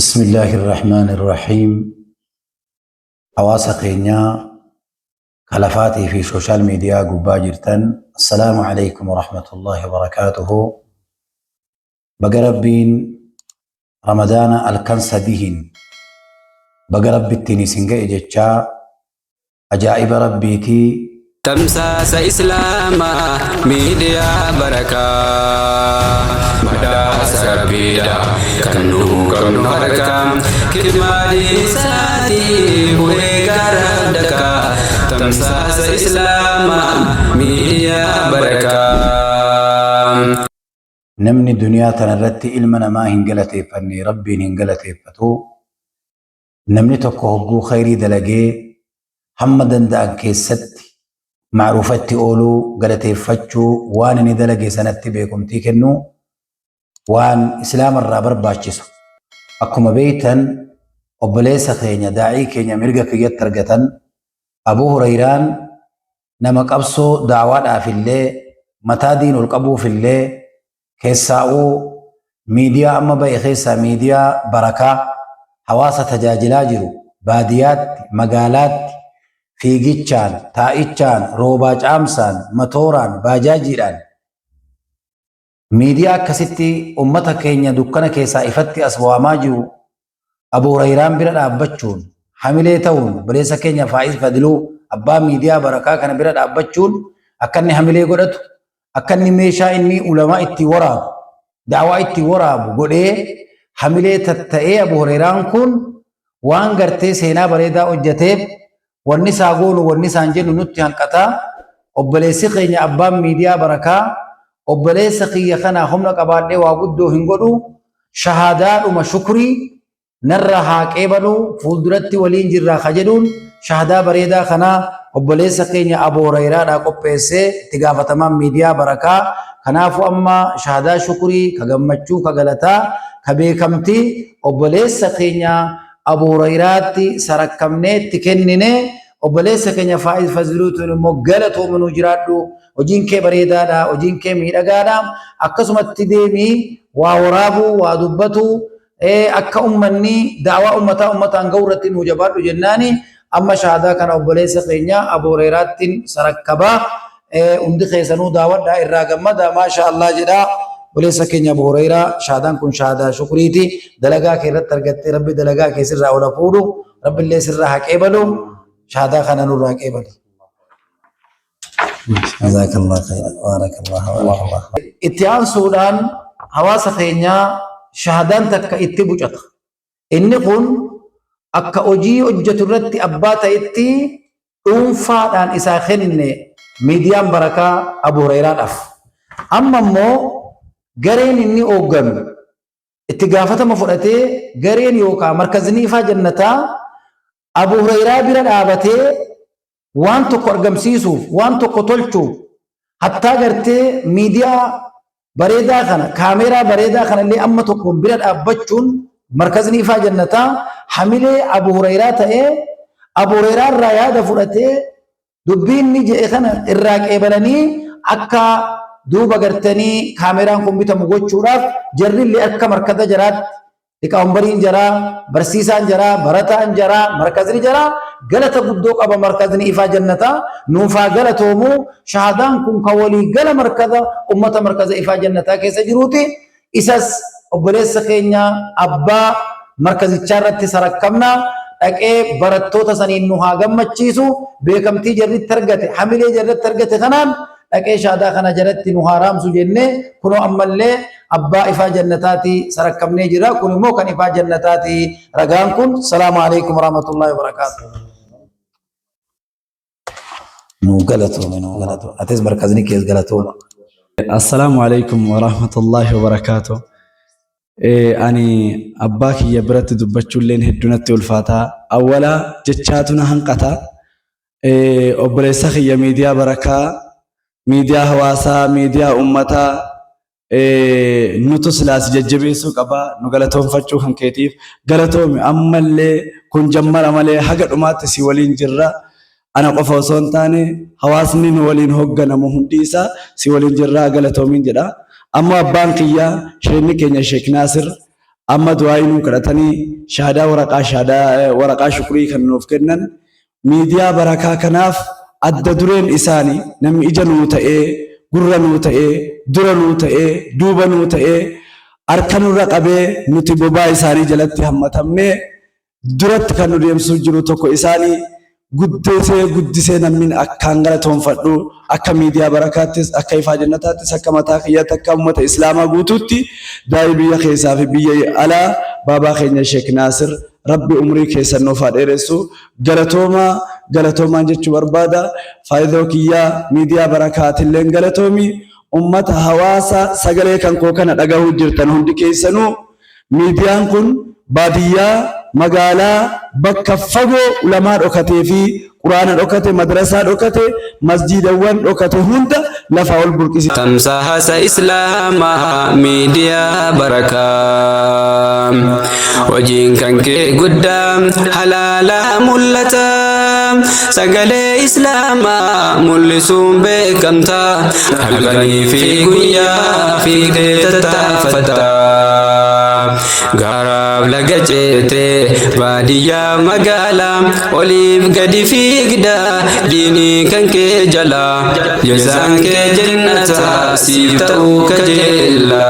بسم الله الرحمن الرحيم. Hawaasa keenyaa kalafaatii fi social media gubbaa jirtan, السلام عليكم ورحمة الله وبركاته. Baga Rabbiin Ramadaana halkan sadihin baga Rabbittiin isin ga'e jechaa, ajaa'iba Rabbiitii. Tamsaasa Islaamaa Miidiyaa Barakaa, badhaasa Rabbiidha kan nu qabnu harkaa, kidmaadii isaatii bu'ee gara dakaa. Tamsaasa Islaamaa Miidiyaa Barakaa. Namni duniyaa tana irratti ilma namaa hin galateeffanne Rabbiin hin galateeffatu. Namni tokko hogguu khayrii dalagee hamma danda'an keessatti macruufatti ooluu, galateeffachuu, waan inni dalage sanatti beekumtii kennuu waan Islaama irraa barbaachisu. Akkuma beektan, obboleessa keenya, daa'ii keenya mirga kiyyatti argatan, Abu Hurayraan, nama qabsoo daawaadhaaf illee, mataa diin ol qabuuf illee, keessaa'uu miidiyaa amma ba'e keessaa Miidiyaa Barakaa hawaasa tajaajilaa jiru, baadiyaatti, magaalaatti, fiigichaan, taa'ichaan, roobaa, caamsaan, matooraan, baajaajiidhaan miidiyaa akkasitti ummata keenya dukkana keessaa ifatti as waamaa jiru, Abu Hurayraan bira dhaabbachuun hamilee ta'uun, obboleessa keenya Faayiz Fadiluu, abbaa Miidiyaa Barakaa kana bira dhaabbachuun, akka inni hamilee godhatu, akka inni meeshaa inni ulamaa itti waraabu, daawaa itti waraabu godhee hamilee tatta'ee, Abu Hurayraan kun waan gartee seenaa bareedaa hojjeteef, wanni isaa goonu, wanni isaan jennu nutti hanqataa. Obboleessi keenya abbaan Miidiyaa Barakaa, obboleessa kiyya kana humna qabaadhee waa guddoo hin godhu, shahaadaadhuma shukrii narra haa qeebalu, fuulduratti waliin jirraa ka jedhuun, shahadaa bareedaa kanaa obboleessa keenya Abu Hurayraadhaa qopheessee itti gaafatamaan Miidiyaa Barakaa. Kanaafuu amma shahadaa shukrii ka gammachuu, ka galataa, ka beekamtii obboleessa keenya Abu Hurayraatti sarakkamnee itti kennine. Obboleessa keenya Faa'iz Fazluutuun immoo galatoomi, nuu jiraadhu, hojiin kee bareedaadha, hojiin kee miidhagaadha, akkasumatti deemii waa waraabuu, waa dubbatu, akka ummanni daawaa ummataa ummataan ga'u irratti nuu jabaadhu jennaani, amma shaadaa kana obboleessa keenya Abu Hurayraattiin sarakkabaa. Hundi keessanuu daawwadhaa, irraa gammada, maasha Allah jedhaa. Obboleessa keenya Abu Hurayraa, shaadaan kun shaadaa shukriiti, dalagaa kee irratti argattee. Rabbi dalagaa kee sirraa ola fuudhu, Rabbi illee sirraa haa qeebalu, shaadaa kana nurraa qeebali. جزاك الله خيرا، بارك الله الله. Itti aansuudhaan hawaasa keenyaa shahadaan takka itti bucata. Inni kun akka hojii hojjetu irratti abbaa ta'etti dhuunfaadhaan isaa kenne Miidiyaan Barakaa Abu Hurayraadhaaf. Amma immoo gareen inni hoogganu itti gaafatama fudhatee, gareen yookaan markazni Ifaa Jannataa Abu Hurayraa bira dhaabatee waan tokko argamsiisuuf, waan tokko tolchuuf, hattaa gartee miidiyaa bareedaa kana, kaameeraa bareedaa kana illee amma tokkoon bira dhaabbachuun, markazni Ifaa Jannataa hamilee Abu Hurayraa ta'ee, Abu Hurayraa irraa yaada fudhatee, dubbii inni jedhe kana irraa qeebalanii, akka duuba gartanii kaameeraan kun bitamu gochuudhaaf, jarrillee akka markaza jaraatti, liqaambariin jaraa, barsiisaan jaraa, barataan jaraa, markazni jaraa galata guddoo qaba. Markazni Ifaa Jannataa nuufaa galatoomu. Shahadaan kun ka walii gala markaza ummata markaza Ifaa Jannataa keessa jiruuti. Isas obboleessa keenya abbaa markazichaa irratti sarakkamna, dhaqee barattoota saniin nu haa gammachiisu. Beekamtii jarritti argate, hamilee jarritti argate kanaan dhaqee shaadaa kana jalatti nu haa raamsu jennee, kunoo ammallee abbaa Ifaa Jannataati sarakkamnee jira. Kun immoo kan Ifaa Jannataati ragaan kun. السلام عليكم ورحمة الله وبركاته. Nu galatoome, nu galatoome. Atis markazni kees galatooma. السلام عليكم ورحمة الله وبركاته. Ani abbaa kiyya biratti dubbachuulleen hedduu natti ulfaataa. Awwala jechaatu na hanqata. Obboleessa kiyya Miidiyaa Barakaa, miidiyaa hawaasaa, miidiyaa uummataa, nutu silaas jajjabeessuu qaba. Nu galatoonfachuu kan keetiif galatoomi. Ammallee kun jammara malee haga dhumaatti si waliin jirra. Ana qofa osoo hin taane hawaasni nu waliin hoogganamu hundi isaa si waliin jirra, galatoomiin jedha. Ammoo abbaan kiyya, sheenni keenya Sheek Naasir Amma du'aa'ii nuu kadhatanii shahaadaa waraqaa shahaadaa waraqaa shukrii kan nuuf kennan miidiyaa barakaa kanaaf adda dureen isaani namni ija nuu ta'ee gurra nuu ta'ee dura nuu ta'ee duuba nuu ta'ee harka nurra qabee nuti bobaa isaanii jalatti hammatamnee duratti kan nu deemsuu jiru tokko isaanii guddisee guddisee namni akkaan galatoonfadhu akka miidiyaa barakaattis akka ifaa jannataattis akka mataa kiyyaatti akka uummata islaamaa guutuutti daa'ii biyya keessaa fi biyya alaa baabaa keenya Sheek Naasir rabbi umrii keessan nuuf haa dheeressu galatoomaa galatoomaan jechuu barbaada faayidoo kiyyaa miidiyaa barakaatilleen galatoomi ummata hawaasa sagalee kan koo kana dhagahuu jirtan hundi keessanuu Miidiyaan kun baadiyyaa, magaalaa, bakka fagoo ulamaa dhokatee fi Qur'aana dhokate, madrasaa dhokate, masjiidawwan dhokate hunda lafaa ol burqisiisa. Tamsaasa Islaamaa Miidiyaa Barakaa. Hojiin kan kee guddaa halaalaa mul'ata. Sagalee Islaamaa mul'isuun beekamta. Halkanii fi guyyaa fiigdee tattaaffatta. Gaaraaf laga ceetee baadiyyaa magaalaa oliif gadi fiigda diinii kan kee jala. Jazaan kee jannata siif ta'uu kajeella.